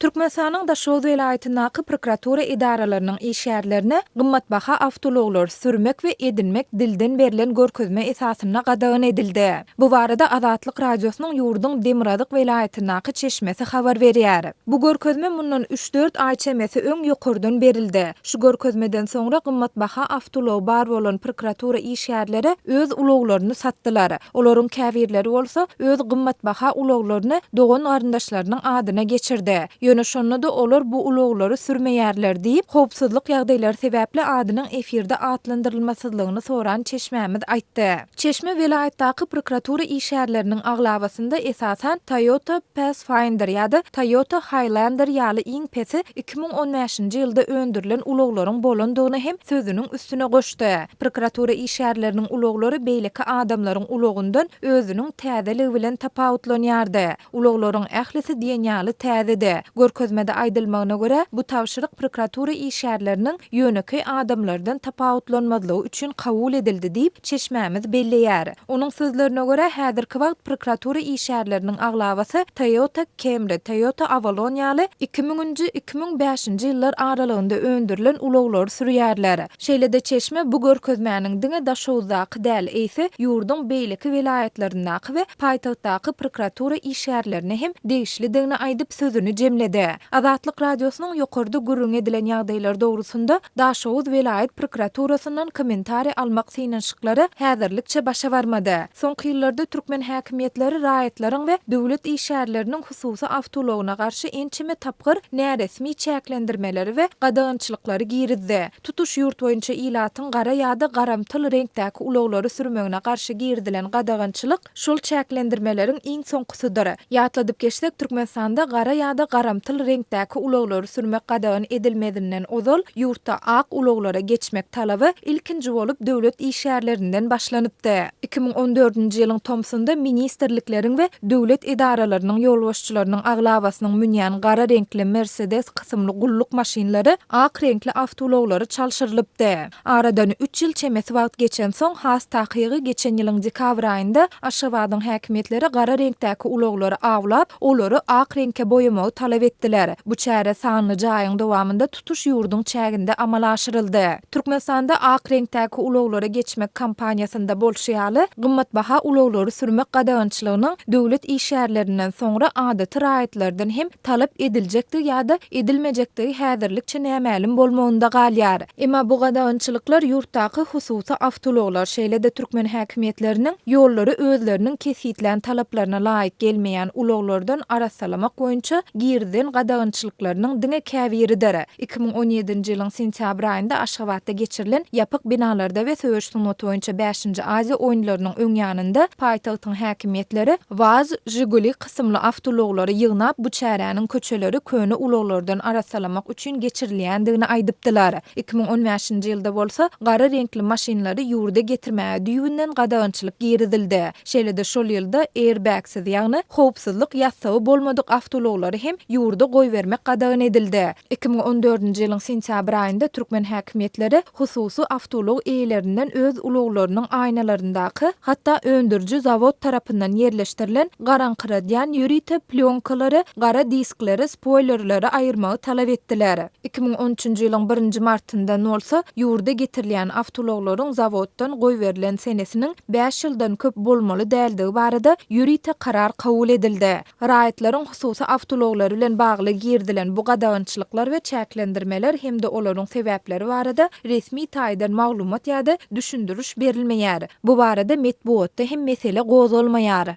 Türkmenistanyň Daşoguz welaýatyndaky prokuratura edaralarynyň işgärlerine gymmatbaha awtoulaglary sürmek we edinmek dilden berlen görkezme esasynda gadagan edildi. Bu barada Azatlyk Radiosynyň ýurduň demirgazyk welaýatyndaky çeşmesi habar berýär. Bu görkezme mundan üç-dört aý çemesi öň ýokardan berildi. Şu görkezmeden soňra gymmatbaha awtoulagy bar bolan prokuratura işgärleri öz ulaglaryny satdylar. Olaryň käbirleri bolsa öz gymmatbaha ulaglaryny dogan-garyndaşlarynyň adyna geçirdi. Ýöne şonda-da olar bu ulaglary sürmeýärler diýip, howpsuzlyk ýagdaýlary sebäpli adynyň efirde atlandyrylmasyzlygyny soran çeşmämiz aýtdy. Çeşme welaýatdaky prokuratura işgärleriniň aglabasynda esasan Toyota Pathfinder ýa-da Toyota Highlander ýaly iň pesi 2015-nji ýylda öndürilen ulaglaryň bolandygyny hem sözüniň üstüne goşdy. Prokuratura işgärleriniň ulaglary beýleki adamlaryň ulagyndan özüniň täzeligi bilen tapawutlanýardy. Ulaglaryň ählisi diýen ýaly täzedi. Görkezmede aýdylmagyna görä, bu tabşyryk prokuratura işgärleriniň ýönekeý adamlardan tapawutlanmazlygy üçin kabul edildi diýip, çeşmämiz belleýär. Onuň sözlerine görä, häzirki wagt prokuratura işgärleriniň aglabasy Toyota Camry, Toyota Avalon ýaly iki müňünji, 2005-nji ýyllar aralygynda öndürilen ulaglary sürýärler. Şeýle-de çeşme bu görkezmäniň diňe Daşoguzdaky däl, eýse, ýurduň beýleki welaýatlaryndaky we paýtagtdaky prokuratura işgärlerine hem degişlidigini aýdyp sözüni jemledi. Azatlyk Radiosynyň ýokarda gürrüňi edilen ýagdaýlar dogrusynda Daşoguz welaýat prokuraturasyndan kommentariý almak synanyşyklary häzirlikçe başa barmady. Soňky ýyllarda türkmen häkimiýetleri raýatlaryň we döwlet işgärleriniň hususy awtoulagyna garşy ençeme tapgyr näresmi çäklendirmeleri we gadagançylyklary girizdi. Tutuş ýurt boýunça ilatyň gara ýa-da garamtyl reňkdäki ulaglary sürmegine garşy girizilen gadagançylyk şol çäklendirmeleriň iň soňkusydyr. Ýatladyp geçsek, Türkmenistanda gara ýa-da garamtyl reňkdäki ulaglary sürmek gadagan edilmezinden ozal, ýurtda ak ulaglara geçmek talaby ilkinji bolup döwlet işgärlerinden başlanypdy. 2014-nji ýylyň tomsunda ministrlikleriň we döwlet edaralarynyň ýolbaşçylarynyň aglabasynyň münýän gara reňkli Mercedes kysymly gulluk maşynlary ak reňkli awtoulaglary çalşyrylypdy. Aradan üç ýyl çemesi wagt geçensoň, has takygy geçen ýylyň dekabr aýynda Aşgabadyň häkimiýetleri gara reňkdäki ulaglary awlap, olary ak reňke boýamagy talap etdiler. Bu çäre sanlyja aýyň dowamynda tutuş ýurduň çäginde amala aşyryldy. Türkmenistanda ak reňkdäki ulaglara geçmek kampaniýasynda bolşy ýaly, gymmatbaha ulaglary sürmek gadagançylygynyň döwlet işgärlerinden soňra adaty raýatlardan hem talap ediljekdigi ýa-da edilmejekdigi häzirlikçe nämälim bolmagynda galýar. Emma bu gadagançylyklar ýurtdaky hususy awtoulaglar, şeýle-de türkmen häkimiýetleriniň ýollary özleriniň kesgitlän talaplaryna laýyk gelmeýän ulaglardan arassalamak boýunça girizen gadagançylyklarynyň diňe käbiridir. 2017-nji ýylyň sentýabr aýynda Aşgabatda geçirilen ýapyk binalarda we söweş sungaty boýunça bäşinji Aziýa oýunlarynyň öň ýanynda paýtagtyň häkimiýetleri Waz, Žiguli kysymly awtoulaglary ýygnap, bu çäräniň köçeleri köne ulaglardan arassalamak üçin geçirilýändigini aýdypdylar. 2015-nji ýylda bolsa gara reňkli maşynlary ýurda getirmäge düýbünden gadagançylyk girizildi. Şeýle-de şol ýylda airbag-siz, ýagny howpsuzlyk ýassygy bolmadyk awtoulaglary hem ýurda goýbermek gadagan edildi. 2014-nji ýylyň sentýabr aýynda türkmen häkimiýetleri hususy awtoulag eýelerinden öz ulaglarynyň aýnalaryndaky, hatda öndüriji zawod tarapyndan ýerleşdirilen garaňkyradýan ýörite plýonkalary, gara diskleri, spoýlerleri aýyrmagy talap etdiler. 2013-nji ýylyň birinji martyndan bolsa, ýurda getirilýän awtoulaglaryň zawoddan goýberilen senesiniň bäş ýyldan köp bolmaly däldigi barada ýörite karar kabul edildi. Raýatlaryň hususy awtoulaglary bilen bagly girizilen bu gadagançylyklar we çäklendirmeler hem-de olaryň sebäpleri barada resmi taýdan maglumat ýa-da düşündiriş berilmeýär. Bu barada metbugatda hem mesele gozgalmaýar.